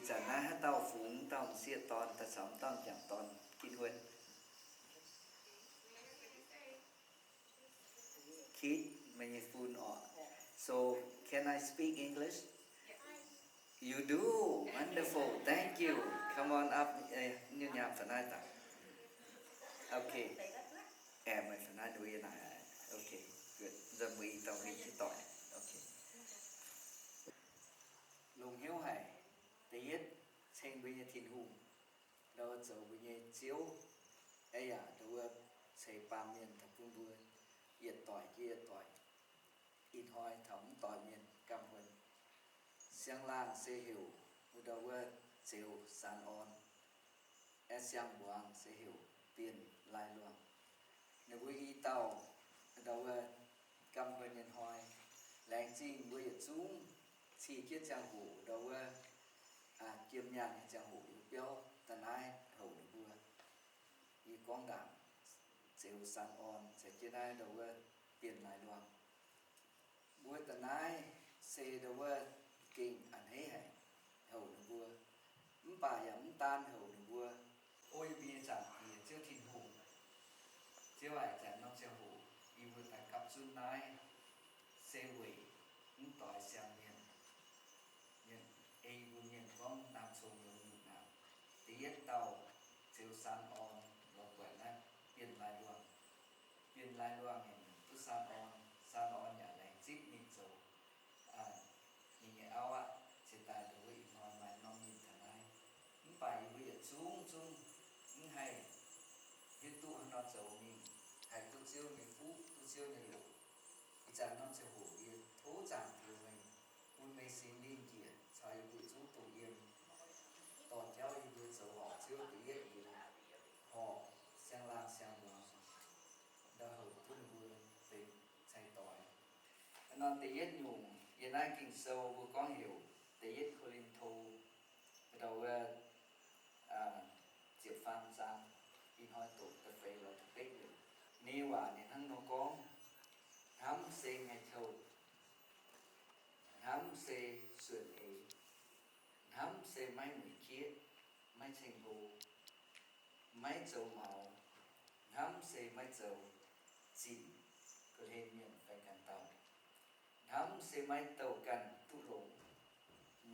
Zanc naaiv haaix dauh fungx dauh m'sieqv dorn daaih caux m'dauh m'jangc dorn ginv wuonv? Keith, meih nyei fun orqc? So, can I speak English? You do? Wonderful. Thank you. Come on up. Nyei nyaam fai naaiv daaih. Okay. Aengx meih fai naaiv nduov yie naaic. Okay. Good. Nzunc mbuo i dauh mingh jiez doic. Okay. Longx hnyouv haic. Da'yietv, ceng mbuo nyei Tin-Hungh, ndau wuov zoux mbuo nyei Ziouv, ei yaac ndau wuov ceix baamh mienh daaih bun mbuo yietc doic jiex yietc doic, ih hnoi taux mv doic mienh gamh huon. Siang-laangh se heuc ndau wuov Zeux Saan Orn. Aeqv, siang-mbuangz se heuc Bienh Lai Luangh. Ninh mbuo i dauh ndau wuov gamh huon nyei hnoi, laengz zingh mbuo yietc zungv cih jienv ziangh hoc ndau wuov jiem nyaanh nyei ziangh hoc yiem biauv da'naaiv houc ninh mbuo. Yie gorngv ndaangc Zeux Saan Orn caux jienv naaiv ndau wuov Bienh Lai Luangh. Mbuo da'naaiv se ndau wuov gengh a'hneiv haic houc ninh mbuo, mv baac yaac mv daan houc ninh mbuo. O yie mbuo nyei Zaangc Diex Ziouv Tin-Hungh, Ziouv aac, zanc norm ziangh hoc yie mbuo daaih gapv zunv naaiv se weic mv doix siang mienh. Mienh ei yie mbuo mienh gorngv naamh cong longx nyungc naaic. Da'yietv dauh Zeux Saan Orn lorz buatc naaiv Bienh Lai Luangh. Bienh Lai Luangh heuc duqv Saan Orn. Saan Orn yaac laengz zipv ninh zoux ninh nyei auv aqv. Cingx daaih ndongc wuov ih hnoi maaih norm ninh taux naaiv. Mv baac yie mbuo yietc zungv zungv mv haih hiuv duqv haaix nor zoux mingh haih duqv Ziouv nyei fuqv, duqv Ziouv nyei longx. Ih zanc norm ziangh hoc yie tov Zaangc Diex meih bun meih Singx Lingh njiec caux yie mbuo zungv dongh yiem, dorh jauv yie mbuo zoux horpc Ziouv da'yietv yiemc, horpc siang-laangh siang-mbuangz, ndau houc bun ninh mbuo benx cai-doix. Nor da'yietv nyungc yiem naaiv Ging-Sou mbuo gorngv heuc da'yietv Ko^lin^to, ndau wuov ziepc faam zaang, ih hnoi doqc da'feix lorz da'betv yiemc. Ninh waac ninh hnangv nor gorngv, hnamv se ngaih kouv, hnamv se suonc eix, hnamv se maiv mueic jieqv, maiv ceng-hlo, maiv zoux maux, hnamv se maiv zoux zinh ga'hlen mienh fai ganh dauh, hnamv se maiv douh ganh duqv longx,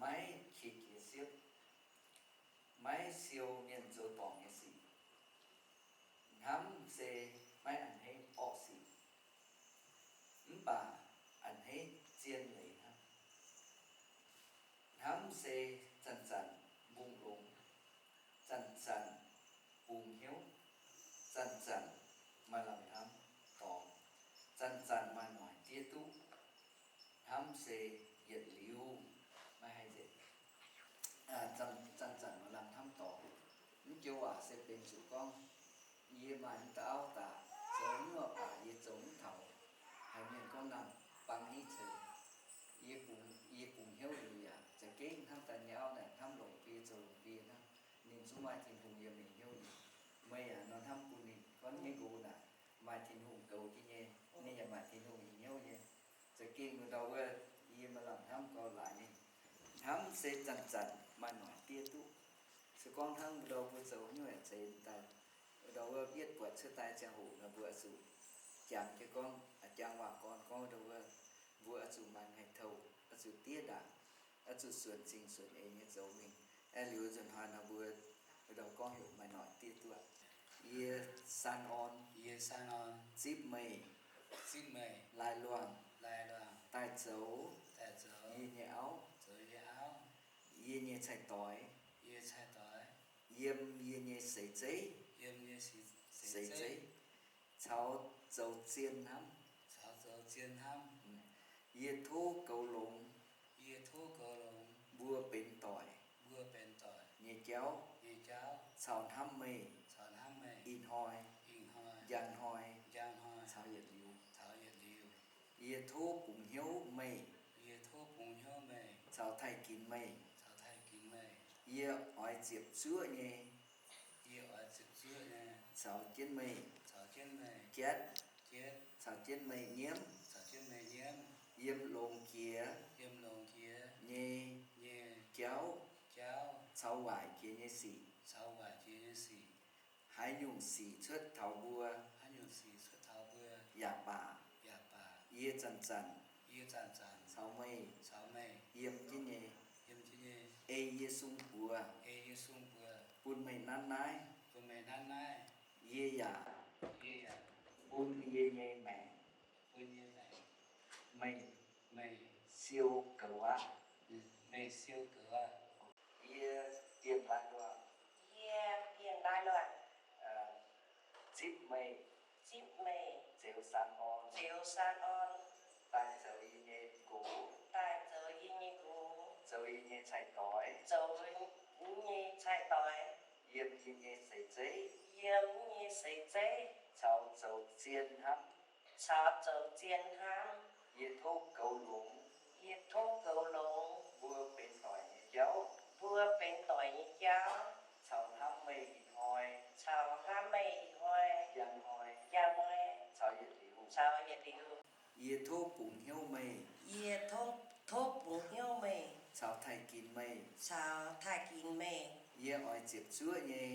maiv qiex jiez siepv, maiv siou mienh zoux dorngc nyei sic, hnamv se maiv a'hneiv orqv sic, mv baac a'hneiv zien leiz hnamv. Hnamv se zanc-zanc mbungh longx, zanc-zanc bungx hnyouv, zanc-zanc maaih lamh hnamv dorngx, zanc-zanc maaih noic diev duqv. Hnamv se yietc liuz maiv haih nzengc. Zanc-zanc maaih lamh hnamv dorngx. Mv joux waac se benx zuqc gorngv, yie maaih mv dauh auv daaih, zoux haaix nyungc baac yie zoux mv taux. Haiz mienh gorngv naamh bang nitv ceix, yie bungx, yie bungx hnyouv liuz yaac za'gengh hnamv daaih nyei auv naaic hnamv longc bie zoux longc bie hnangv. Ninh zungv maaih Tin-Hungh yiem ninh hnyouv nyei. Meih yaac nor hnamv bun ninh, gorngv nyei nqox naaic maaih Tin-Hungh goux jienv nyei, ninh yaac maaih Tin-Hungh nyei hnyouv nyei. Za'gengh wuov ndau wuov, yie maaih lamh hnamv gauh laaix ninh. Hnamv se zanc-zanc maaih noic diev duqv. Se gorngv hnangv wuov ndau mbuo zoux haaix nyungc zeiz daaih, wuov ndau wuov yietv buatc cuotv daaih ziangh hoc nor, mbuo oix zuqc jangx jienv gorngv, jangx waac gorn gorngv ndau wuov, mbuo oix zuqc maaih ngaih kouv, oix zuqc diev ndaangc, oix zuqc suonc zinh suonc eix nyei zoux mingh. Aeqv, liuz nzunc hnoi nor mbuo ndau gorngv heuc maaih noic diev duqv. Yie Saan Orn, yie Saan Orn, zipv meih, zipv meih, Lai Luangh, Lai Luangh, daaih zoux, daaih zoux, yie nyei auv, zoux yie auv, yie nyei cai-doix, yie cai-doix, yiem yie nyei seix zeiv, yiem yie seix zeiv, caux zoux zien hnamv, caux zoux zien hnamv. Yie tov goux longx, yie tov goux longx, mbuo benx doic, mbuo benx doic, nyei jauv, nyei jauv, caux hnamv meih, caux hnamv meih, ih hnoi, ih hnoi, njang hnoi, njang hnoi, caux yietc liuz, caux yietc liuz. Yie tov bungx hnyouv meih, yie tov bungx hnyouv meih, caux taaih ginx meih, caux taaih ginx meih. Yie oix ziepc zuoqv nyei, yie oix ziepc zuoqv nyei, caux jienv meih, caux jienv meih, jatv, jatv, caux jienv meih nyiemv, caux jienv meih nyiemv, yiem longx jiex, yiem longx jiex, nyei, nyei, jauv, jauv, caux waaic jiex nyei sic, caux waaic jiex nyei sic, haaix nyungc sic cuotv taux mbuo, haaix nyungc sic cuotv taux mbuo, yaac baac, yaac baac, yie zanc-zanc, yie zanc-zanc, caux meih, caux meih, yiem jienv nyei, yiem jienv nyei, ei yie sung buoz, ei yie sung buoz, bun meih nanv naaiv, bun meih nanv naaiv, yie yaac, yie yaac, bun yie nyei maengc, bun yie nyei maengc, meih, meih, siou goux aqv, meih siou goux aqv. Yie Bienh Lai Luangh, yie Bienh Lai Luangh, zipv meih, zipv meih, Zeuz Saan Orn, Zeuz Saan Orn, daaih zoux yie nyei nqox, daaih zoux yie nyei nqox, zoux yie nyei cai-doix, zoux yie nyei cai-doix, yiem yie nyei seix zeiv, yiem yie nyei seix zeiv, caux zoux zien hnamv, caux zoux zien hnamv. Yie tov goux longx, yie tov goux longx, mbuo benx doic nyei jauv, mbuo benx doic nyei jauv, caux hnamv meih ih hnoi, caux hnamv meih ih hnoi, njang hnoi, njang hnoi, caux yietc liuz, caux yietc liuz. Yie tov bungx hnyouv meih, yie tov, tov bungx hnyouv meih, caux taaih ginx meih, caux taaih ginx meih. Yie oix ziepc zuoqv nyei,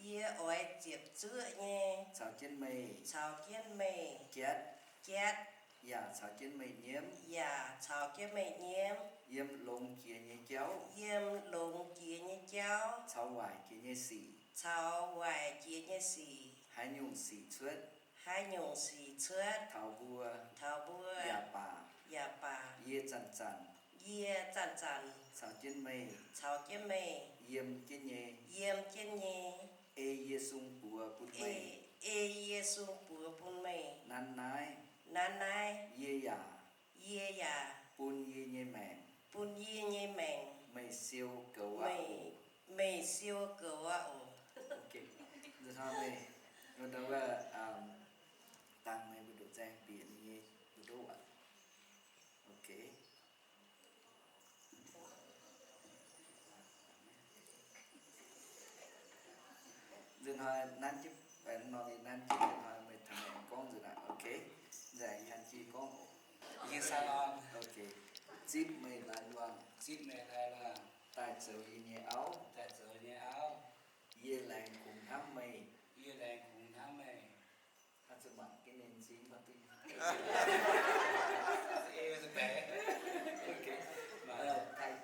yie oix ziepc zuoqv nyei, caux jienv meih, caux jienv meih, jatv, jatv, yaac caux jienv meih nyiemv, yaac caux jienv meih nyiemv, yiem longx jiex nyei jauv, yiem longx jiex nyei jauv, caux waaic jiex nyei sic, caux waaic jiex nyei sic, haaix nyungc sic cuotv, haaix nyungc sic cuotv taux mbuo, taux mbuo, yaac baac, yaac baac, yie zanc-zanc, yie zanc-zanc, caux jienv meih, caux jienv meih, yiem jienv nyei, yiem jienv nyei, ei yie sung buoz bun meih, ei yie sung buoz bun meih, nanv naaiv, nanv naaiv, yie yaac, yie yaac, bun yie nyei maengc, bun yie nyei maengc, meih siou goux aqv oc, meih siou goux aqv oc. Nzunc hnoi meih, dangh meih mbu'ndongx zaeng bieqc ninh nyei mbu'ndongx aqv. Ok. Nzunc hnoi nanv jienv, nor ninh nanv jienv, nzunc hnoi meih tengx aengx gorngv nzunc aqv. Ok. Nzengc yie han jienv gorngv oc. Yie Saan Orn. Ok. Zipv meih laai luangh, zipv meih laai luangh, daaih zoux yie nyei auv, daaih zoux yie nyei auv. Yie laengz kungx hnamv meih, yie laengz kungx hnamv meih. Taaih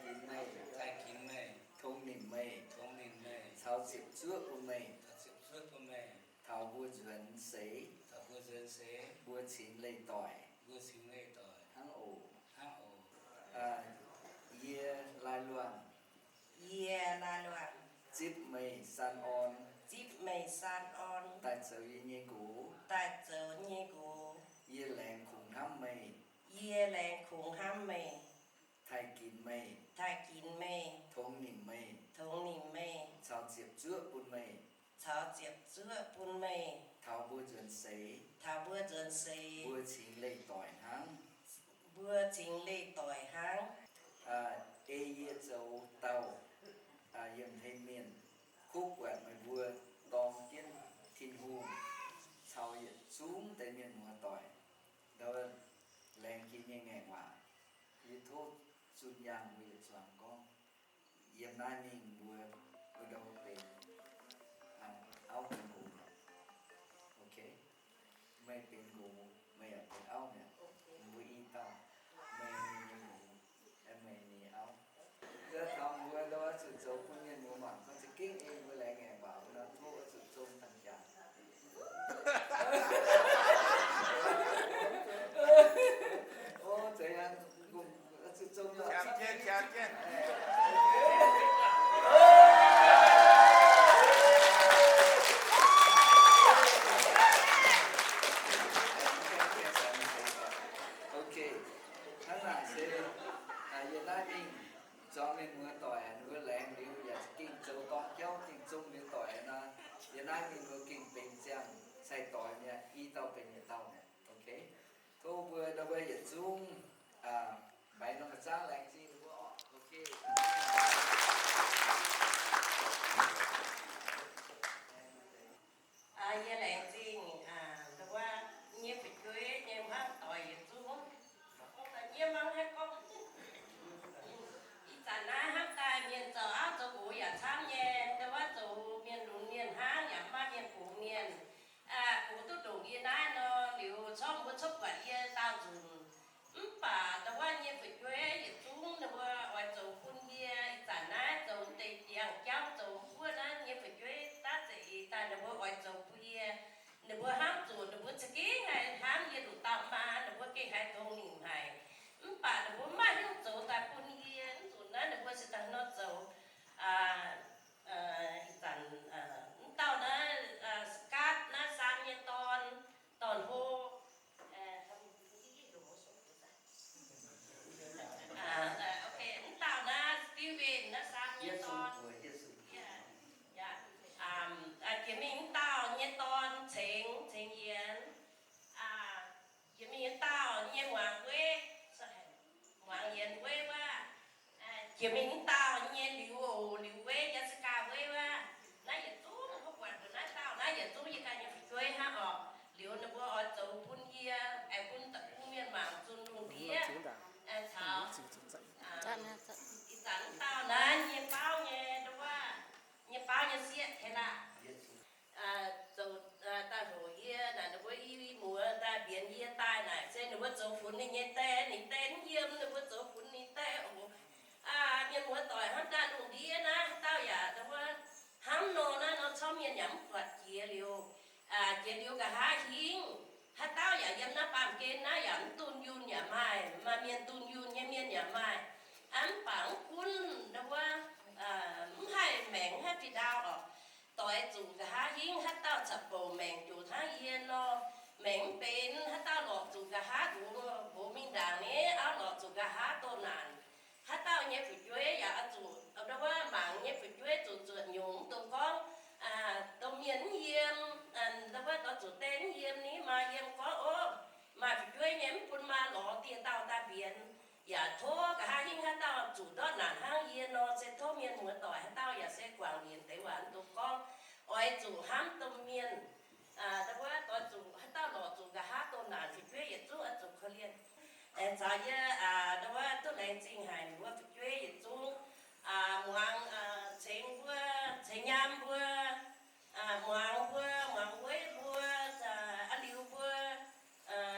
ginx meih, taaih ginx meih, tongx nimc meih, tongx nimc meih, caux ziepc zuoqv bun meih, caux ziepc zuoqv bun meih, taux mbuo nzuonx seix, taux mbuo nzuonx seix, mbuo cingx leih doic, mbuo cingx leih doic hnangv oc, hnangv oc. Yie laai luangh, yie laai luangh, zipv meih Saan Orn, zipv meih Saan Orn, daaih zoux yie nyei nqox, daaih zoux nyei nqox. Yie laengz kungx hnamv meih, yie laengz kungx hnamv meih, taaih ginx meih, taaih ginx meih, tongx nimc meih, tongx nimc meih, caux ziepc zuoqv bun meih, caux ziepc zuoqv bun meih, taux mbuo nzuonx seix, taux mbuo nzuonx seix, mbuo cingx leih doic hnangv, mbuo cingx leih doic hnangv. Ei yie zoux dauh yiem hlen mienh kuv buatc meih mbuo dorng jienv Tin-Hungh caux yietc zungv deix mienh muoz-doic ndau laengz jiex nyei ngaengc waac. Yie tov zunh yaangh mbuo yietc zuangx gorngv, yiem naaiv mingh mbuo, mbuo ndau benx auv benx nqox. Ok. Meih benx nqox, meih yaac benx auv mi'aqv. Mbuo i dauh, meih nyei nqox, meih nyei auv. Taux mbuo ndau oix zuqc zoux bun mienh muoz mangc gorngv za'gengh ei mbuo laengz ngaengc waac nor, tov oix zuqc zong tangx jaax. Ok, hnangv naaic se yie naaiv mingh zuangx mienh muoz-doic, ninh mbuo laengz liuz yaac gengh zoux dorng jauv, gengh zong liuz doic nor, yie naaiv mingh mbuo gengh benx ziangh cai-doix mi'aqv, i dauh benx yietc dauh mi'aqv. Ok, tov mbuo ndau mbuo yietc zungv mbaix norm ga'zangv laengz zingh mbuo oc. Ok. Yie laengz zingh ndau wuov nyei fu'jueiv nyei hmuangv doic yietc zungv. Gorngv daaih nyei mangc haaix gorngv, ih zanc naaiv hnamv daaih mienh zoux auv zoux nqox oix zoux bun yie. Ninh mbuo hnamv zuqc ninh mbuo za'gengh haiz hnamv yie nduqc dauh maa, ninh mbuo gengh haiz tongx nimc haic. Mv baac ninh mbuo maiv hiuv zoux daaih bun yie, mv zuqc naaiv ninh mbuo se daaih nor zoux. Ih zanc mv dauh naaiv, Scott naaiv Sam nyei dorn, dorn-hlo. Mv dauh naaiv Steven naaiv Sam nyei dorn. Jiex mingh mv dauh nyei dorn Ceng, Ceng Yienx. Jiex mingh mv dauh nyei muangx Weiv, muangx Yienx Weiv wuov. Jiex mingh mv dauh nyei Liuz, Liuz Weiv, Jessica Weiv wuov. Naaiv yietc zungv mbuo buatc mbuo naaiv dauh naaiv yietc zungv yie ganh nyei fu'jueiv hnangv oc. Liuz ninh mbuo oix zoux bun yie, aengx bun da'bung mienh mangc zunh lungh ndiev. Caux ih zanc mv dauh naaiv nyei baauv nyei nduov, nyei baauv nyei sieqv Kayla. Zoux daaih hoc yie naaic ninh mbuo i muoz daaih mbienx yie daaih naaic se ninh mbuo zoux funx ninh nyei die, ninh die mv yiem, ninh mbuo zoux funx ninh die oc. Mienh muoz doic hnamv daaih lungh ndiev naaiv haaix dauh yaac hnamv nor naaiv nor, corc mienh yaac mv buatc jiex liuz, jiex liuz nqa'haav hingv haaix dauh yaac yiem naaiv baamh gen naaiv yaac mv dunh yunh yaac maaih, maaih mienh dunh yunh nyei mienh yaac maaih. Mv baac mv gunv nduov, mv haih maengc, mv haih fih ndau oc. Doix zuqc nqa'haav hingv haaix dauh caux bouc maengc jiex hnangv yie nor, maengc mv benx. Haaix dauh lorqc zuqc nqa'haav nqox, nqox mingh ndaangc nyei, auv lorqc zuqc nqa'haav doh naanc. Haaix dauh nyei fu'jueiv yaac oix zuqc nduov mangc nyei fu'jueiv zuqc zuotc nyungc, mv dungx gorngv domh mienh mv yiem, nduov doix zuqc die mv yiem ni, maaih yiem gorngv, Ov, maaih fu'jueiv nyei, mv bun maa lorz dieh dauh daaih mbienx. Yaac tov nqa'haav hingv haaix dauh zuqc ndortv naanc hnangv yie nor, se tov mienh muoz doic haaix dauh yaac se guangc lienx deix waac mv dungx gorngv. Oix zuqc hnamv domh mienh, nduov doix zuqc haaix dauh lorqc zuqc nqa'haav doh naanc, fu'jueiv yietc zungv oix zuqc korv-lienh. Aengx caux yie nduov duqv laengz zingh haic mbuo fu'jueiv yietc zungv, muangx Cengx mbuo, Cengx Nyaam mbuo, muangx mbuo, muangx Weiv mbuo, aa, Liuz mbuo,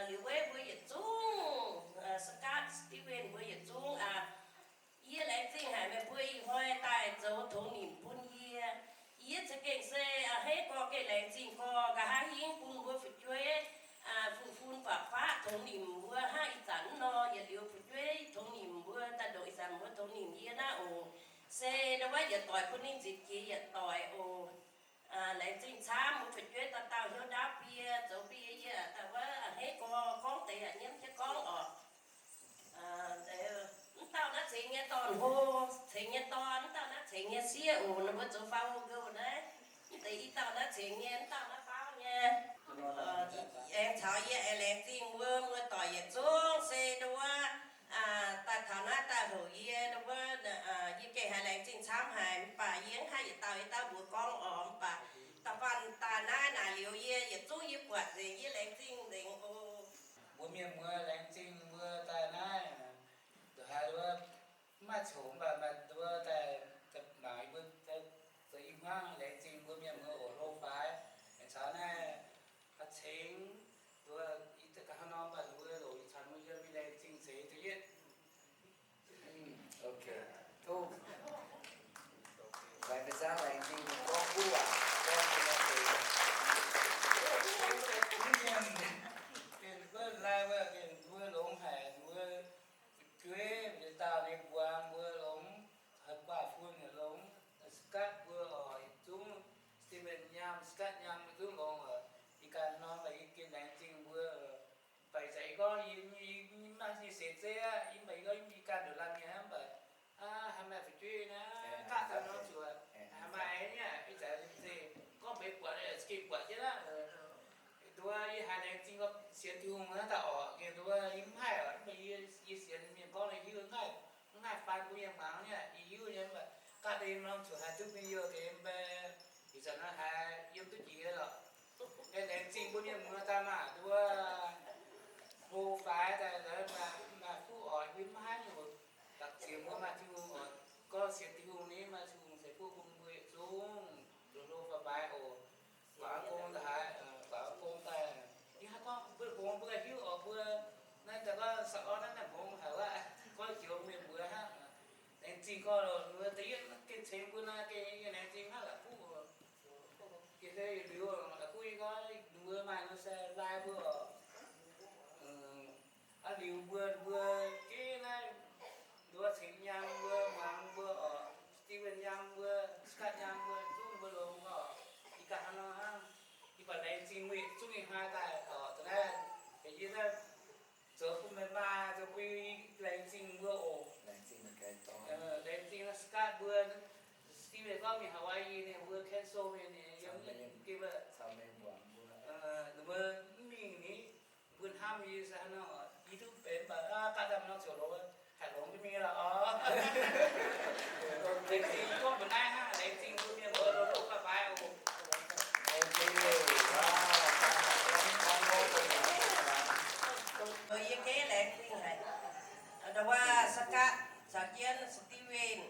Liuz Weiv mbuo yietc zungv, Scott, Steven mbuo yietc zungv aqv. Yie laengz zingh haic meih mbuo ih hnoi daaih zoux tongx nimc bun yie. Yie za'gengh se a'hneiv gorx gengh laengz zingh gorx, nqa'haav hingv bun mbuo fu'jueiv fun-fun faqv-faqv tongx nimc mbuo hnangv ih zanc nor, yietc liuz fu'jueiv tongx nimc mbuo, daaih ndongc ih zanc mbuo tongx nimc yie naaiv oc. Se ndau wuov yietc doic bun ninh nzipc jiex yietc doic oc. Laengz zingh camv, mbuo fu'jueiv dauh dauh hnyouv ndaauv biei, zoux biei yie daaih wuov a'hneiv gorx gorngv deix yaac nyiemv jienv gorngv oc. Mv dauh naaiv Cengx nyei dorn-hlo, Cengx nyei dorn, mv dauh naaiv Cengx nyei sieqv oc. Ninh mbuo zoux faaux hlo gouv naaiv. Mv deix i dauh naaiv Cengx nyei, mv dauh naaiv Faauv nyei. Aengx caux yie aengx laengz zingh mbuo muoz-doic yietc zungv se ndau wuov daaih taux naaiv daaih houc yie ndau wuov, yie gengh haiz laengz zingh camv haic, mv baac yie mv haih yietc dauh yietc dauh mbuox gorngv oc. Mv baac da'faanh daaih naaiv naaic liuz yie yietc zungv yie buatc nzengc, yie laengz zingh nzengc oc. Mbuo mienh muoz laengz zingh mbuo daaih naaiv, nduov haaix wuov mv maaih coc mv baac maaih nduov daaih mangc yie mbuo zoux i hmuangv. Laengz zingh mbuo mienh muoz oc, hlo faix. Aengx caux naaiv cengx nduov, ih hnoi mv baac nduov loc ih zanc mbuo yiem mingh laengz zingh ceix da'yietv. Laengz zingh gorngv kuv waac, gorngv mbuo mienh benx wuov lai wuov mbuo longx haic, mbuo fu'jueiv mbuo dauh ninh mbuangz mbuo longx, haaix guaax fun longx, Scott mbuo oc, yietc zungv Steven Nyaam, Scott Nyaam, yietc zungv longx oc. Yie ganh norm baac yie gengh laengz zingh mbuo. Baac ih zanc yie gorngv yie mv maaih nyei seix zeiv aqv, yie mv baac yie gorngv yie ganh nduqc laanh mienh aqv, mv baac haih maaih fu'jueiv naaiv daaih norm zuqc haih maaih nyei aqv. Ih zanc se gorngv mbuo buatc za'gengh buatc jienv aqv. Nduov yie haiz laengz zingh gorngv sienx Tin-Hungh naaiv daaih oc, gengh nduov yie mv haih oc, mv baac yie sienx mienh gorngv nyei hiuv, mv haih, mv haih faan mbuo mienh muangx nyei aqv. Yie hiuv nyei mv baac ga'deix norm zuqc haiz duqv mingh youh deix mv baac ih zanc naaiv haiz yiem duqv jiex lorqc. Laengz zingh mbuo mienh muoz daaih maah, nduov hlo faix daaih maaih fuqv oc, yie mv haih nyungc. Dapc ziex mbuo maaih Tin-Hungh oc, gorngv sienx Tin-Hungh ni maaih Tin-Hungh ceix fuqv bun mbuo yietc zungv, longx hlo faix-faix oc. Guangc gong daaih haiz, guangc gong daaih, yie hnangv gorngv mbuo hngongx mbuo hiuv oc, mbuo naaiv daaih gorngv sa'orv naaiv naaiv hngongx haic wuov, gorngv joux mienh mbuox hnangv. Laengz zingh gorngv loc, mbuo da'yietv gengh ceix mbuo naaiv gengh laengz zingh hnangv la'kuqv. Gengh se yietc liuz maaih nor se lai mbuo oc. Aa, liuz mbuo, mbuo geh naaiv nduov cingx nyaam mbuo, muangx mbuo oc, Steven nyaam mbuo, Scott nyaam mbuo, zungv mbuo longx oc. Ih ganh hnangv nor hnangv, yie baac laengz zingh mbuo yietc zungv ih hnoi daaih oc, da'naaiv, yie naaiv zoux bun meih maaih, zoux bun yie laengz zingh mbuo oc. Laengz zingh Scott mbuo, Steven gorngv mingh Hawaii ninh mbuo cancel mingh, ninh yiem geh mbuo, ninh mbuo mv mingh ni, mbuo hnamv yie se hnangv nor, yie duqv benx mv baac ganh daaih nor ziouc longx, haiz longx duqv mingh lorqc oc. Laengz zingh gorngv mbuo naaiv hnangv, laengz zingh mbuo mienh mbuo loz-loz bye-bye oc. Yie geh laengz zingh haic. Ndau wuov Scott caux jienv Steven,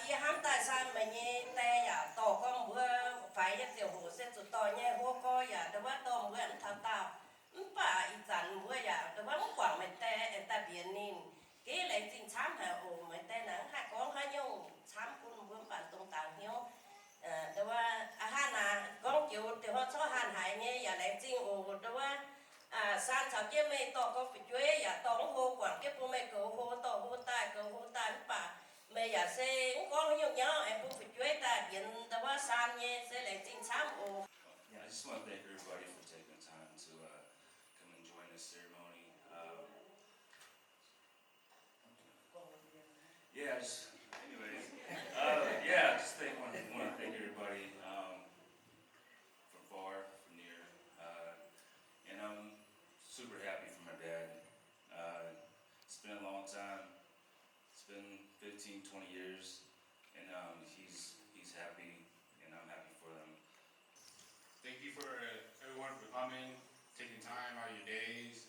yie hnamv daaih san meih nyei die yaac dorh gorngv mbuo faix nyei ziouc hoc se zuqc dorh nyei hlo gorx yaac ndau wuov dorh mbuo mv taux daauh. Mv baac ih zanc mbuo yaac ndau wuov mv guangc meih die aengx daaih mbienx ninh. Geh laengz zingh camv haic oc. Meih die naaic mv haih gorngv haaix nyungc camv bun mbuo mv baac dongh dangx hnyouv. Ndau wuov aa, hnangv naaic gorngv joux deix hnoi corc hnangv haaix nyei yaac laengz zingh oc. Ndau wuov saan caux jienv meih dorh gorngv fu'jueiv yaac dorh mv hlo guangc jienv bun meih goux hlo, dorh hlo daaih goux hlo daaih mv baac meih yaac se mv gorngv haaix nyungc nyauv aengx bun fu'jueiv daaih mbienx ndau wuov saan nyei se laengz zingh camv oc. Yeah, I just want to thank everybody for taking the time to uh, come and join this ceremony. Um, Yeah, just, anyways. Uh, yeah, just thank, want, want to thank everybody um, from far, from near. Uh, and I'm super happy for my dad. Uh, it's been a long time. It's been fifteen, twenty years. And um, he's, he's happy, and I'm happy for them. Thank you for uh, everyone for coming, taking time out of your days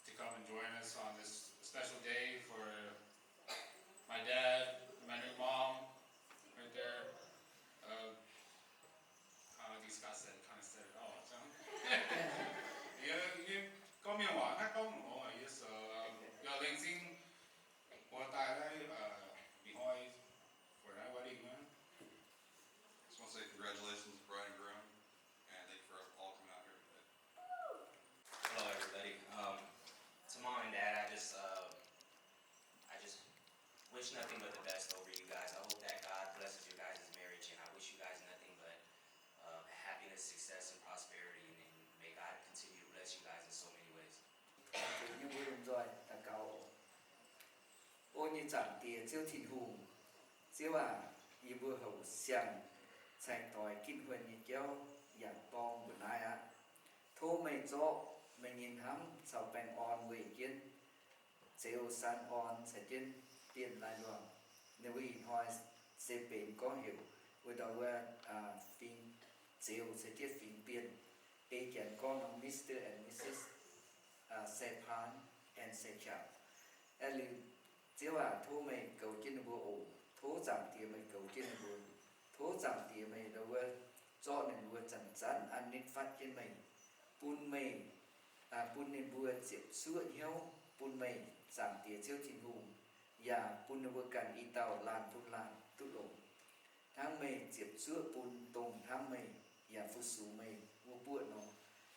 to come and join us on this special day for my dad, my new mom, right there. Uh, uh, I think Scott said, kind of said it all. So. Yeah, yeah, ก็มีหวังนะ ก็มีหวัง yes, so, um, yeah, laengz zingh mbuo daaih naaiv, uh, มีห้อย for that wedding, man. Just want to say congratulations, bride and groom, and thank you for all coming out here today. Hello, everybody. Um, to mom and dad, I just, uh, I just wish nothing but the best over you guys. I hope that God blesses your guys' marriage, and I wish you guys nothing but uh, happiness, success, and prosperity, and, and may God continue to bless you guys in so many ways. Zuqc yie mbuo lomh nzoih daux gaux. O nyei Zaangc Diex Ziouv Tin-Hungh, Ziouv aac, yie mbuo houc siang-caeng doix ginv huon nyei jauv yaac dorng mbu'naaiv aqv. Tov meih zorqv meih nyei hnamv caux baengh orn weic jienv Zeux Saan Orn caux jienv Bienh Lai Luangh. Ninh mbuo ih hnoi se benx gorngv heuc wuov dauh wuov, fingx Zeux caux jienv fingx Bienh. Ei Janx gorngv nor Mister and Missus Sai Paan and Sai Chau. Aeqv, liuz Ziouv aac, tov meih goux jienv ninh mbuo oc. Tov Zaangc Diex meih goux jienv ninh mbuo. Tov Zaangc Diex meih ndau wuov zorqv ninh mbuo zanc-zanc an nitv fatv jienv meih, bun meih, bun ninh mbuo ziepc zuoqv hnyouv bun meih, Zaangc Diex Ziouv Tin-Hungh, yaac bun ninh mbuo ganh i dauh laanh bun laanh duqv longx. Hnangv meih ziepc zuoqv bun dongh hnamv meih yaac fu-sux meih wuov buoqv nor.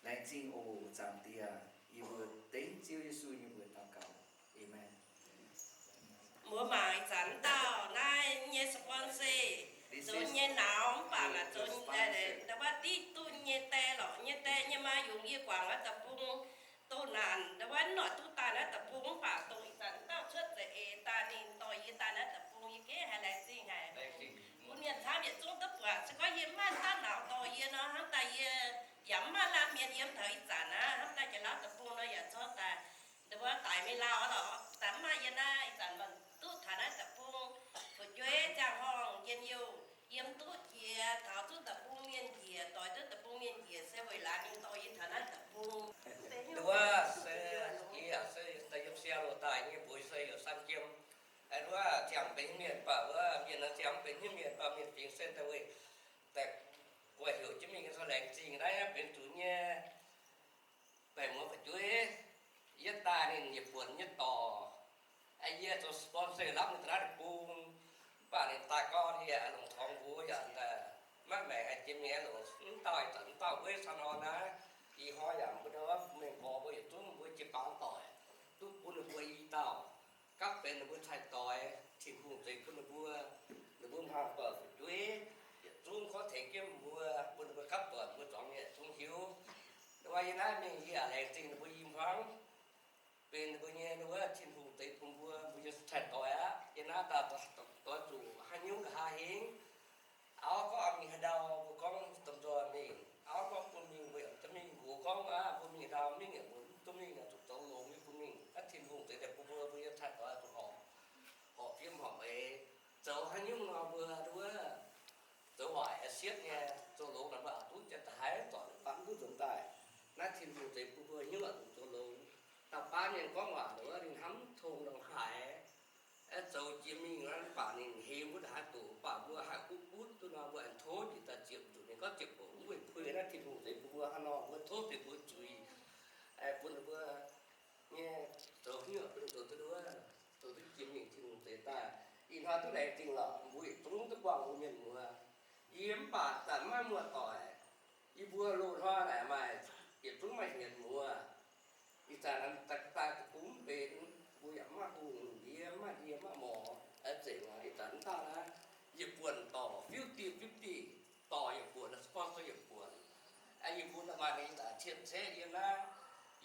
Laengz zingh oc, Zaangc Diex. Yie mbuo dengv Ziouv Yesu nyei mbuox daux gaux. Aamen. Mbuo mangc ih zanc wuov dauh naaiv nyei sponsor, zoux nyei nauz mv baac maaih zoux ndau wuov diqv duqv nyei die lorqc. Nyei die nyei maa yungz yie guangc naaiv deic-bung, dongh naanc ndau wuov noic duqv daaih naaiv deic-bung mv baac dongh ih zanc wuov dauh cuotv za'eix daaih ninh dorh yie daaih naaiv deic-bung, yie gengh haiz laengz zingh haic. Bun mienh camv yietc zungv duqv buatc. Se gorngv yie mv maaih dauh nauz dorh yie nor, hnamv daaih yie yaac mv maaih laanh mienh yiem taux ih zanc aqv. Hnamv daaih Janx-Lauv deic-bung nor yaac zorqv daaih ndau wuov daic mingh lauh lorqc. Daaih mv maaih yie naaiv ih zanc mv duqv taux naaiv deic-bung, fu'jueiv ziangh horngh njien-youh yiem duqv jiex, taux duqv deic-bung mienh njiec, doix duqv deic-bung mienh njiec se weic laaix ninh dorh yie taux naaiv deic-bung. Ndau wuov se yie se daaih yiem Seattle daaih nyei, mbuo se heuc San Jiem. Ndau wuov ziangh benx mienh baac wuov mienh nor ziangh mv benx hnyouv mienh baac mienh fingx se daaih weic daaih guaih heuc jienv mingh, se laengz zingh naaiv benx zuqc nyei baeqc muoz fu'jueiv. Yie daaih ninh yietc buonc nyei dorc, yie zoux sponsor lamh ninh daaih naaiv deic-bung. Mv baac ninh daaih gorngv yie longc tongx mbuo yaac maiv maengc, jiem nyei longc mv dauh, mv dauh weiv caux nor naaiv. Ih hnoi yaac mbuo mengh mborqc mbuo yietc zungv mbuo jiu-baang doic, duqv bun ninh mbuo i dauh gapv benx ninh mbuo cai-doix, Tin-Hungh zeix bun ninh mbuo, ninh mbuo hmuangx doic fu'jueiv, yietc zungv gorngv tengx jienv mbuo, bun ninh mbuo gapv doic mbuo zuangx mienh yietc zungv hiuv. Ninh mbuo yie naaiv mingh yie yaac laengz zingh ninh mbuo i hmuangx. Benx ninh mbuo nyei, ninh mbuo Tin-Hungh zeix bun mbuo, mbuo nyei cai-doix aqv. Yie naaiv daaih doix zuqc haaix nyungc nqa'haav hingv. Auv gorngv mingh haaix ndau, mbuo gorngv domh nzoih mingh. Auv gorngv bun mingh, mbuo yaac mingh. Nqox gorngv aqv, mbuo mingh ndau mingh, mbuo duqv mingh, zuqc zoux longx nyei bun mingh. Naaiv Tin-Hungh zeix daaih bun mbuo, mbuo nyei cai-doix zuqc horpc, horpc fiem horpc eix. Zoux haaix nyungc nor mbuo duqv zoux waaic siepv nyei, zoux longx nor mbuo oix duqv jiex daaih haaix zorc ninh baav duqv nzuonx daaih. Naaiv Tin-Hungh zeix bun mbuo hnyouv oix zuqc zoux longx. Dauh baav mienh gorngv waac nduov ninh hnamv tong ndongc haaix, zoux jiex mingh mv baac ninh hemx wuov haaix doqc, mv baac mbuo haih kuv butv duqv nor mbuo aengx tov njiec daaih ziepc nzunc ninh gorngv ziepc nzunc mv weih puix naaiv Tin-Hungh zeix bun mbuo hnangv nor mbuo tov deix mbuo zuiz bun ninh mbuo nyei zoux hnyouv bun ninh zoux duqv nduov, zoux duqv jiex mingh Tin-Hungh zeix daaih. Ih hnoi duqv laengz zingh lorqc, mbuo yietc zungv duqv buangh mbuo mienh muoz. Yie mv baac zanc maiv muoz-doic, yie mbuo loz-hnoi naaic maaih yietc zungv maaih hienx muoz. Ih zanc daaih daaih daaih daaih bungx mv benx, mbuo yaac mv maaih hungh ndiev, mv maaih ndie mv maaih morz, a'zengc ih zanc mv dauh naaiv, yietc buonc dorc fifty fifty, dorc yietc buonc, sponsor yietc buonc. Yie mbuo maaih ninh daaih cien-ceqv yie naaiv,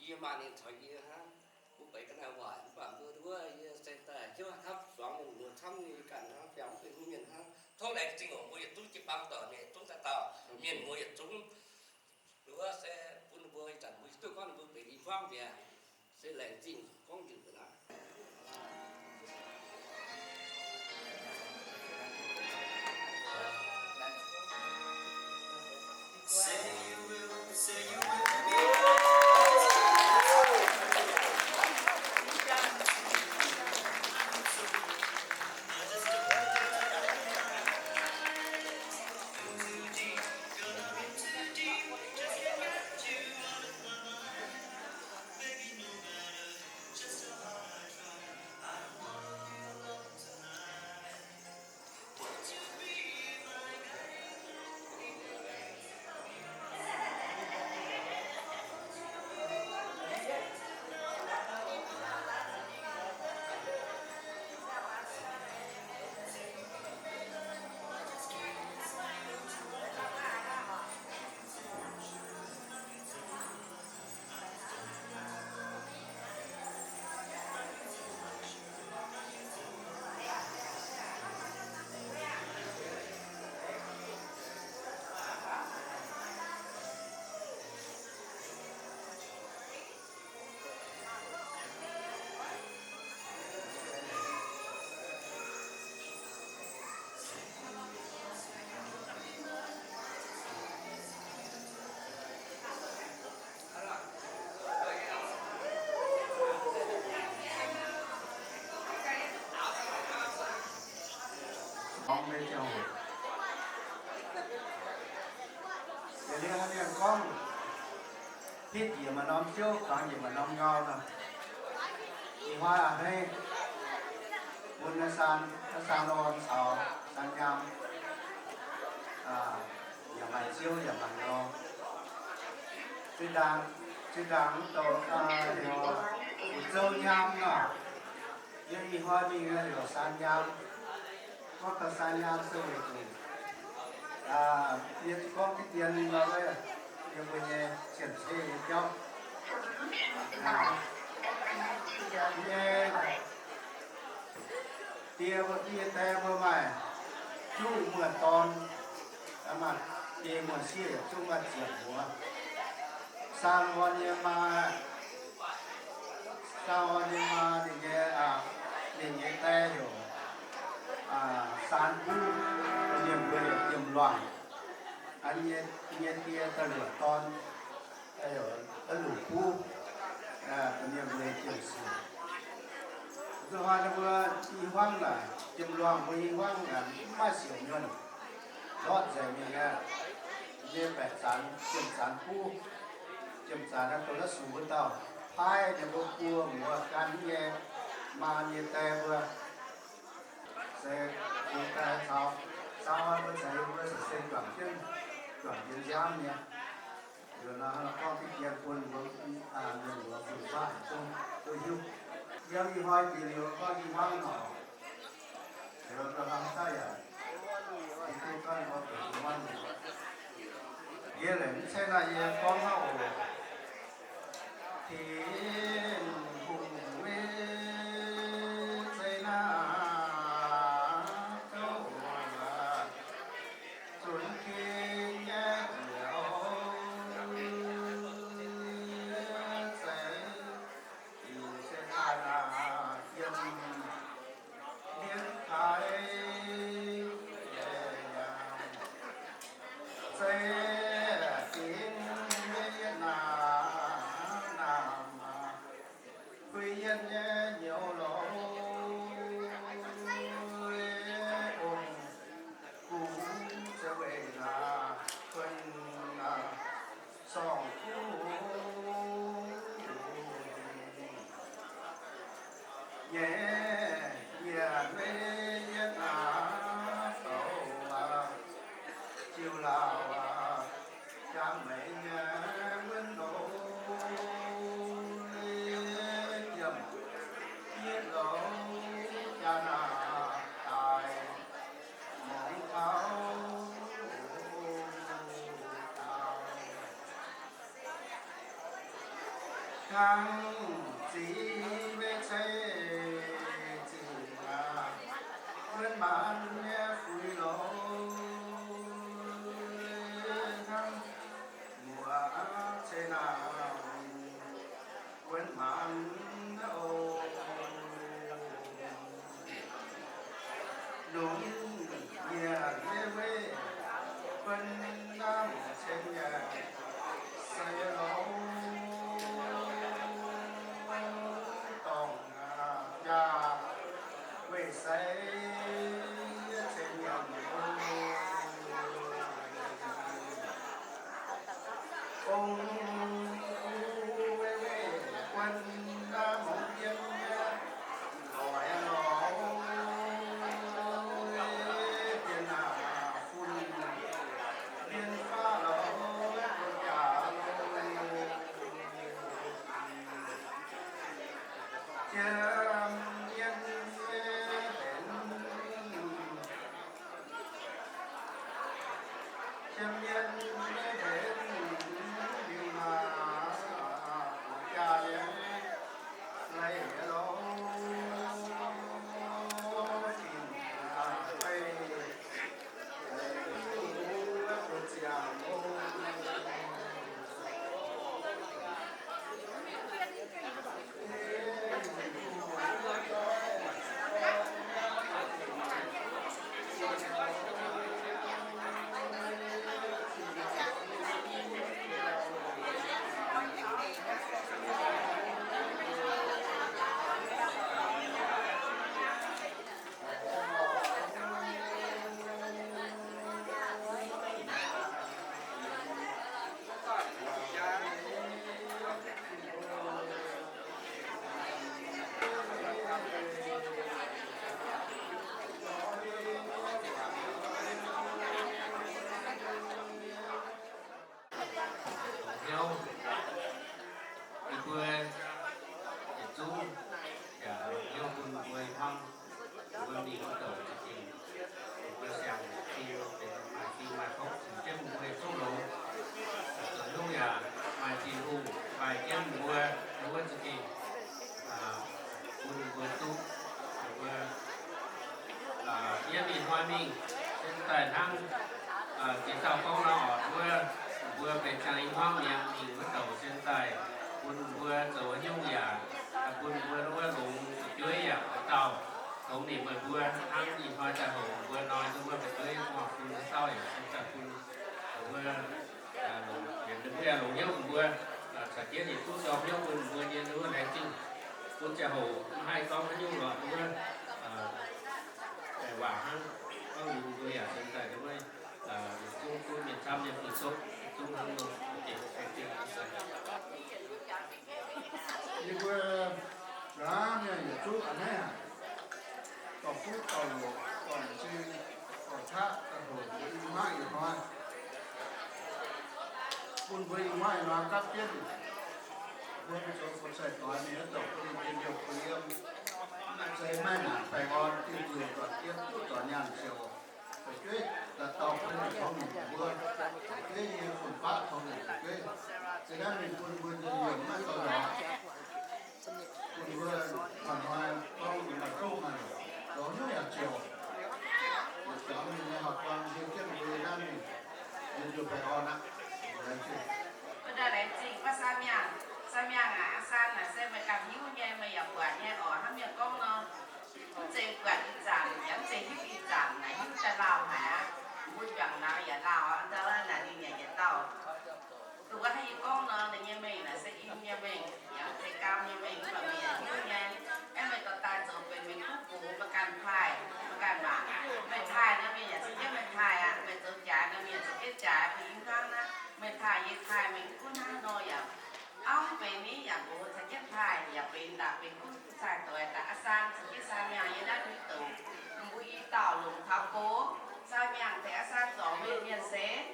yie maaih ninh caux yie hnangv. Mbuo benx ga'naaiv waaic mv baac mbuo nduov yie se daaih hnyouv hapv zuangx mienh muoz camv nyei ganh hnangv, biaux mv benx mienh hnangv. Tov laengz zingh oc, mbuo yietc zungv jiu-baang doic mienh yietc zungv daaih dauh mienh muoz yietc zungv. Nduov se bun ninh mbuo ih zanc mbuo hiuv duqv gorngv ninh mbuo benx i hmuangv mi'aqv. Se laengz zingh gorngv nzunc naaiv. Gorngv maiv ziangh hoc. Yietc liuz mienh gorngv, hitv njiec maaih norm ziouv, fangx njiec maaih norm ngau nor. Ih hnoi a'hneiv bun naaiv saan, naaiv saan orn caux saan nyaam, yaac maaih ziouv yaac maaih ngau. Zinh ndaangc, zinh ndaangc douc, wuov zouv nyaam nor, yie ih hnoi mingh heuc saan nyaam. Gorngv taux saan nyaam se weic zuqc yie gorngv diqv dien nor, yie mbuo nyei cien-ceqv nyei jauv nyei die mbuo, die die mbuo maaih juqv muoz-dorn, maaih die muoz-sieqv yaac juqv maaih ziepc muoz. Saang orn nyei maa, saang orn nyei maa ninh nyei, ninh nyei die heuc Saan Buv, ninh mbuo heuc Jiem Luangh. Nyei, nyei die da'luoqc dorn heuc Luqc Buv, ninh mbuo heuc Jiem Siouc. Zuqc hnoi ninh mbuo i hmuangv naaic, Jiem Luangh mbuo i hmuangv naaic mv maaih siouc nyuonh, ndortv nzengc mingh aqv. Nyei baeqc zanx, Jiem Zanx Buv, Jiem Zanx naaiv dongh naaiv sux wuov dauh paaiv ninh mbuo buo muoz gan nyei maa nyei die mbuo. Se mbuo daaih caux, caux mbuo caux yie mbuo se juangc jienv, juangc jienv nziaamv nyei. Liuz nor, gorngv diqv dien bun mbuo, mienh muoz fun-faqv zungv duqv hiuv. Yiem ih hnoi jiex liuz gorngv i hmuangv nor, liuz nor daaih yaac, yie duqv gorngv mbuo benx i hmuangv nyei. Yie lengc mv ceng naaiv yie gorngv hnangv oc. Tin-Hungh maiv zeiz naaiv zouv, zunc king nyei njoux zeiv, se daaih naaic yiem mienh kaaix zeiv, zeiv ginv nyei yietc naamh naamh, kuiv-yienh nyei njoux lorz, ong-gux se weic naaic kuonx naaic sorng-kuv nyei, mienh maiv yietc naaic douz aac, jiu laauc aac, jaax meix nyei wuonv loz, yietc loz jaa naaic daaih mongc taux hnangv ziqc maiv ceix ziqc aac, wuonv maanc nyei fuix loz hnangv muoz ceix naaic wuonv maanc oc. Longc nyiec nyei weiv buonv naaiv muoc ceng nyei seix loz dorngc jaa weic seix ceng nyei oc. Ong-gux weiv buonv naaiv mouc yiem nyei doic lorz, dien naaic fun mienh faqv lorz, buonv jaax lorz, jiem mienh maiv benx, jiem mienh maiv benx liuz naaic, buonv jaax nyei leiz lorz, fingx naaic fei, buonv ziangx oc. Hnyouv, yie mbuo yietc zungv yaac hnyouv bun mbuo i hmuangv, mbuo mingh wuov douc za'gengh, mbuo siang-zingh benx maaih fing maaih fouv, cingx jienv mbuo yietc zungv longx. Zoux hnyouv yaac maaih Tin-Hungh maaih jienv mbuo wuov za'gengh, bun mbuo duqv, mbuo yiem ih hnoi mingh, sin daaih hnangv jiex dauh gorngv nor oc, wuov mbuo benx ziangh i hmuangv mi'aqv, mingh wuov douc sin daaih bun mbuo zoux hnyouv yaac bun mbuo wuov longx fu'jueiv yaac oix dauh longx nimc meih mbuo hnangv ih hnoi daaih hoc mbuo hnoi duqv wuov fu'jueiv mv horpc bun wuov dauh yaac sin daaih bun mbuo, yietc ninh mbuo yaac longx hnyouv mbuo, caux jienv yietc zungv dorh hnyouv bun mbuo nyei wuov laengz zingh, bun ziangh hoc mv haih gorngv haaix nyungc lorqc wuov, waac hnangv gorngv liuz mbuo yaac sin daaih wuov, yietc zungv duqv mienh camv nyei fu'zorqv, yietc zungv hnangv nor, laengz zingh. Yie mbuo nzaamv mienh yietc zungv a'hneiv haic, dorh fuqv dorh loqc, dorh m'zing, dorh qaqv, dorh hoc mbuo i hmuangv ih hnoi. Bun mbuo ih hnoi hnoi gapv jienv, mbuo zoux fu-seix doix mingh wuov douc bun ninh njien-youh bun yiem. Mv zeiz maiv naanc baengh orn, diuh njunh zorc jiex duqv zorc nyaanh ziouc, fu'jueiv dauh dauh bun ninh tongx mbuo, fu'jueiv nyei fun-faqv tongx ninh fu'jueiv. Se naaiv ninh bun mbuo njien-youh maiv zoux lorz, bun mbuo hnoi-hnoi gorngv maaih zungv maaih longc, zoux hnyouv yaac ziouc, yietc zuangx ninh nyei horpc buang nziu jienv mbuo naaiv mingh, njien-youh baengh orn aqv. Laengz zingh. Mbuo daaih laengz zingh gorngv Saa Miangh, Saa Miangh aac, Aa Saan naaic se meih ganh hiuv nyei, meih yaac buatc nyei oc. Hnangv mienh gorngv nor, mv zeiz buatc ih zanc, yaac mv zeiz hiuv ih zanc, naaic hiuv daaih lauh haic aqv. Mbuo juangc lauz yaac lauh aqv, ndau naaic ninh yaac yietc dauh. Dongh wuov haaix yie gorngv nor, ninh nyei mengh naaic se im nyei mengh, yaac mv zeiz gaam nyei mengh, mv baac meih yaac hiuv nyei. Aeqv, meih dorh daaih zoux benx meih kuv gox, meih ganh taaih, meih ganh mangc. Meih taaih nor, mienh yaac caux jienv meih taaih aqv. Meih zoux jaaix nor, mienh caux jienv jaaix. Meih i hnangv naaiv, meih taaih yie taaih, meih kuv hnangv nor yaac auv benx ni yaac nqox caux jienv taaih, yaac benx daaih benx kuv caaih doix daaih. Aa Saan caux jienv Saa Miangh yie naaiv mingh douc, mbuo i dauh longc taux gox. Saa Miangh tengx Aa Saan zorc mienh, mienh seix.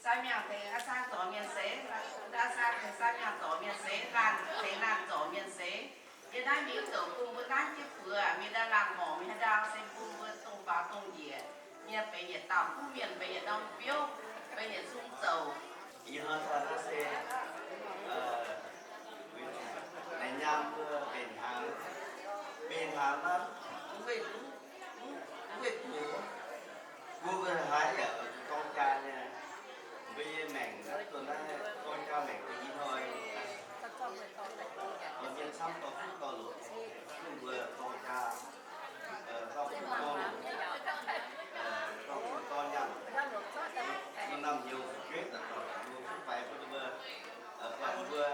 Saa Miangh tengx Aa Saan zorc mienh seix, Aa Saan tengx Saa Miangh zorc mienh seix, laanh tengx laanh zorc mienh seix. Yie naaiv mingh wuov douc bun mbuo naaiv jiex fuox mingh daaih laanh horngc mingh haaix ndau se bun mbuo dongh faaux dongh njiec nyei, benx yietc dauh kuv mienh, benx yietc norm biouv, benx yietc zungv zouc. Ih hnoi daaih naaiv se, naaic nyaam mbuo mbenc hnaangx, mbenc hnaangx naaiv mv weih duqv, mv weih duqv. Mbuo mbuo haiz yaac zuqc dorng jaa nyei. Mbuo nyei maengc naaiv, dorng jaa maengc deix ih hnoi, mienh camv dorh fuqv dorh loc, mbuo dorng jaa, dorh fuqv dorh loc, dorh fuqv dorh nyaanh, mbuo naamh nyouz fu'jueiv daaih dorh mbuo fuqv faix bun mbuo, buatc mbuo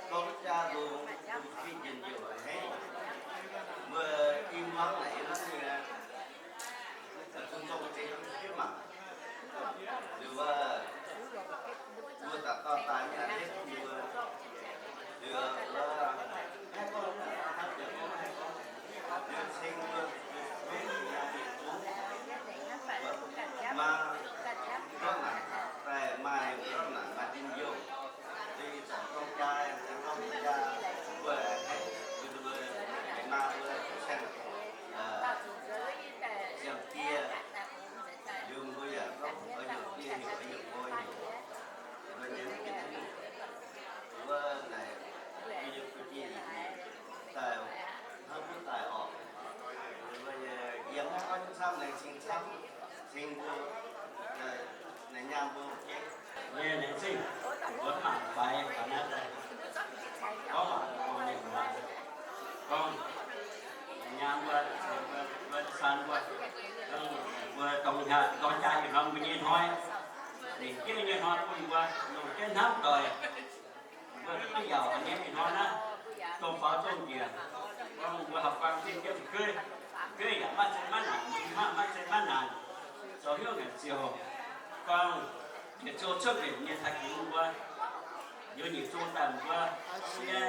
dorng jaa longx, mbuo fu'jueiv njien-youh a'hneiv. Mbuo i hmuangv naaic yie hnamv nyei, bun dorng zeiz fu'jueiv mangc. Liuz wuov, mbuo daaih dorh daaih nyei a'hneiv bun mbuo. Liuz wuov, haih gorngv, haih gorngv, liuz ceng mbuo, liuz fu'jueiv nyei mienh zungv, maa, ndortv naanc daaih maaih, ndortv naanc maaih njien-youh. Liuz ih zanc dorng jaa, dorng jaa, mbuo haih, mbuo, mbuo, maa mbuo saeng, ziangh die, liuz mbuo yaac gorngv oix heuc die, heuc oix heuc mbuo heuc, mbuo nyei mv bieqc haaix nyungc. Wuov naaic, mbuo nyei kuv jiex daaih hnangv duqv daaih orqc. Yiem haaix dauh camv, laengz zingh camv, ceng mbuo, laengz nyaam mbuo. Nyei laengz zingh, mbuo mangc faix taux naaiv daaih, gorngv waac gorngv mienh waac, gorngv nyaam mbuo, mbuo san mbuo, mbuo dorng jaa ih hnoi, mbuo nyei hnoi, lengc jeiv nyei hnoi bun mbuo longc jienv hnamv doic. Mbuo duqv yaauc haic nyei ih hnoi naaiv, dongh faaux dongh njiec, gorngv mbuo hauv guanh zinh jienv fu'jueiv, fu'jueiv yaac maiv zeiz maiv naanc, maiv, maiv zeiz maiv naanc, zoux hnyouv ngaengc ziouc, gorngv yietc zungv cuotv njiec nyei taaix kungx mbuo, liuz nyic zungh daaih mbuo, yie,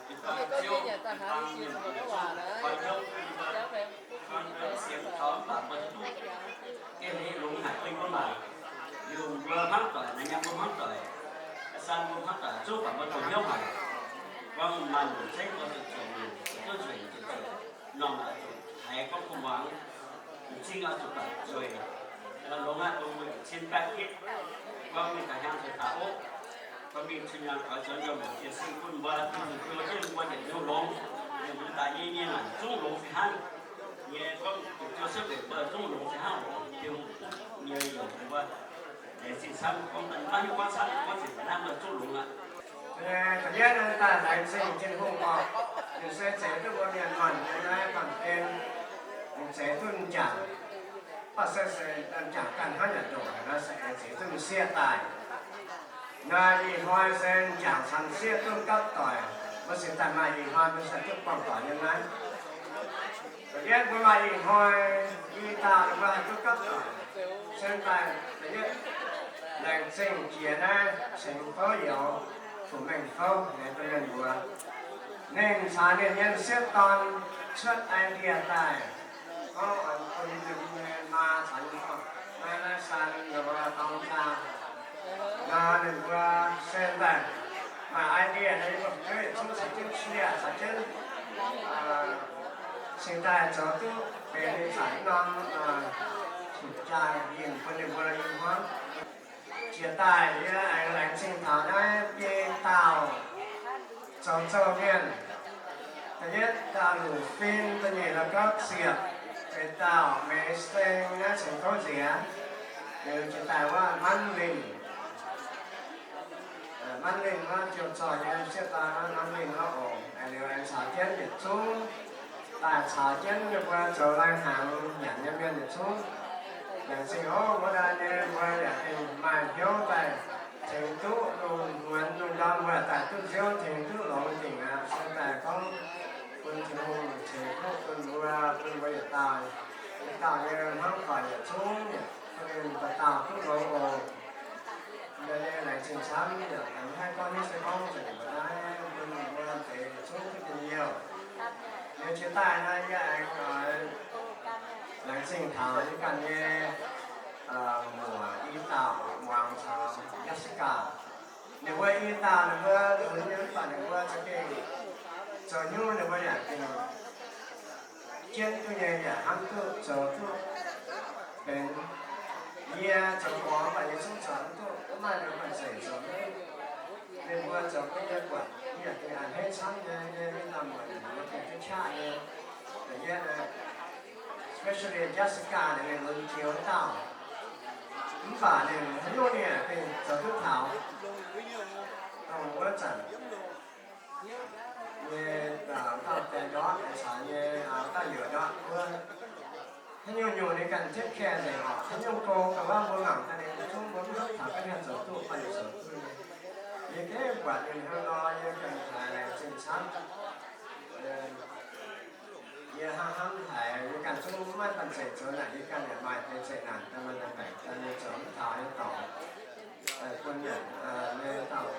jiu-baang ziouv, jiu-baang mienh, koi hnyouv mbuo, gorngv mbuo sienx taux mv baac mbuo duqv gengh longx haic bun mbuo maaic. Liuz mbuo hmuangv doic, naaiv nyei mbuo hmuangv doic, san mbuo hmuangv doic zungv baac mbuo doqc hnyouv haic. Gorngv maaih nyungc zeiv mbuo zuqc zueic, zuqc zueic, zuqc zueic, normh oix zuqc haiz gorngv kuv muangx, m'zing oix zuqc baac zueic. Longx aqv, dongh mbuo yietc cin baeqv gitv, gorngv mingh ga'hnyangx zuqc daaih ov, gorngv mingh cun-nyaang kaux zoux nyouh mangc jiex sing bun mbuo, bun zuqc biou jienv mbuo yietc hnyouv longx, yiem mbuo daaih nyei nyei naanc zungv longx fih hnangv. Nyei gorngv yietc zungv siepv weic mbuo zungv longx fih hnangv oc. Tin-Hungh nyei yaac mbuo laengz zingh camv, gorngv maiv hiuv gorngv camv, gorngv zinh hnangv mbuo zungv longx aqv. Da'yietv daaih laengz zingh Tin-Hungh oc. Ninh se zeix duqv mbuo mienh muonh nyei naaiv baamh gen, ninh zeix duqv m'jangc. Mv baac se, se m'jangc ganh hnangv nyanc ndoqc haic nor, se aengx zeix duqv m'sieqv daaih. Naaiv ih hnoi se m'jangc caux m'sieqv duqv gapv doic, mbuo cingx daaih maaih ih hnoi mbuo se duqv buangh doic nyei naaiv. Da'yietv mbuo maaih ih hnoi i dauh mbuo haih duqv gapv doic, se daaih da'yietv laengz zingh jiex naaiv cingx fouv youz, Fuqc Mengh Fouv, laengz duqv mienh mbuox. Ninh caux ninh nyei m'sieqv dorn cuotv Iu-Mienh daaih, gorngv bun ninh nyei maa caux ninh dorn, naaiv, naaiv San Lorenzo Mbuo se daaih maaih idea nyei, mbuo fu'jueiv yietc zungv caux jienv qiex caux jienv cingx daaih zoux duqv benx ninh zanc norm jaa yinh bun ninh mbuo i hmuangv. Jiex daaih yie aengx laengz zingh taux naaiv biei dauh zoux zouh mienh. Da'yietv dauh Luc Fin, da'nyeic dauh Gauv Ziepc, da'feix dauh Meix Seng naaiv cingx gouv nziex. Liuz jiex daaih wuov Manv Linh. Manv Linh wuov jiu-zorc nyei sieqv daaih wuov Manv Linh wuov oc. Liuz aengx caux jienv yietc zungv daaih caux jienv yie mbuo zoux lai-hnaangx nyanc nyei mienh yietc zungv. Laengz zingh oc. Wuov daaih nyei mbuo yaac gengh maaih hnyouv daaih tengx duqv lungh muonz lungh ndorm mbuo daaih duqv nziouv tengx duqv longx dingc aqv. Se daaih gorngv bun Tin-Hungh ceix fuqv bun mbuo, bun mbuo yietc dauh yietc dauh nyei hnamv doic yietc zungv yietc dauh dauh duqv longx oc. Yie laengz zingh camv yaac aengx haih gorngv hiuv se gorngv nzengc mbuo naaiv bun mbuo lamh deix yietc zungv duqv njien-youh. Liuz jiex daaih naaiv yie aengx oix laengz zingh taux yie ganh nyei muoc i dauh muangx caux Jessica. Ninh mbuo i dauh ninh mbuo lunx nyei mv baac ninh mbuo za'gengh zoux hnyouv ninh mbuo yaac gengh jienv duqv nyei, yaac hnamv duqv zoux duqv benx. Yie zoux gorx mv baac yie zungv zoux mv duqv, mv maaih ninh mbuo banh zeic zoux. Ninh mbuo zoux duqv nyei buatc yie yaac gengh a'hneiv camv nyei, yie mingh nor muonc ninh mbuo gengh duqv qaqv nyei. Da'yietv, especially Jessica ninh lunx jiex wuov dauh, mv baac ninh haaix nyungc ninh yaac gengh zoux duqv taux. Dongh wuov zanc nyei dauh deix ndortv caux nyei dauh youc ndortv wuov, haaix nyungc nyungc ninh ganh take care nzengc oc. Haaix nyungc go ga'naaiv mbuo mangc daaih ninh zungv mbuo mv hnamv taux ga'naaiv zoux duqv fai zoux duqv nyei. Yie gengh buatc ninh hnangv nor, yie ganh haiz laengz zingh camv. Yie hnamv haiz yie ganh zungv maiv banh zeic zoux naaic, yie ganh yaac maaih deix zeqc naanc daaih maaih deix baengc daaih nyei zoux mv taux nyei dorngx, bun yaac nyei dauh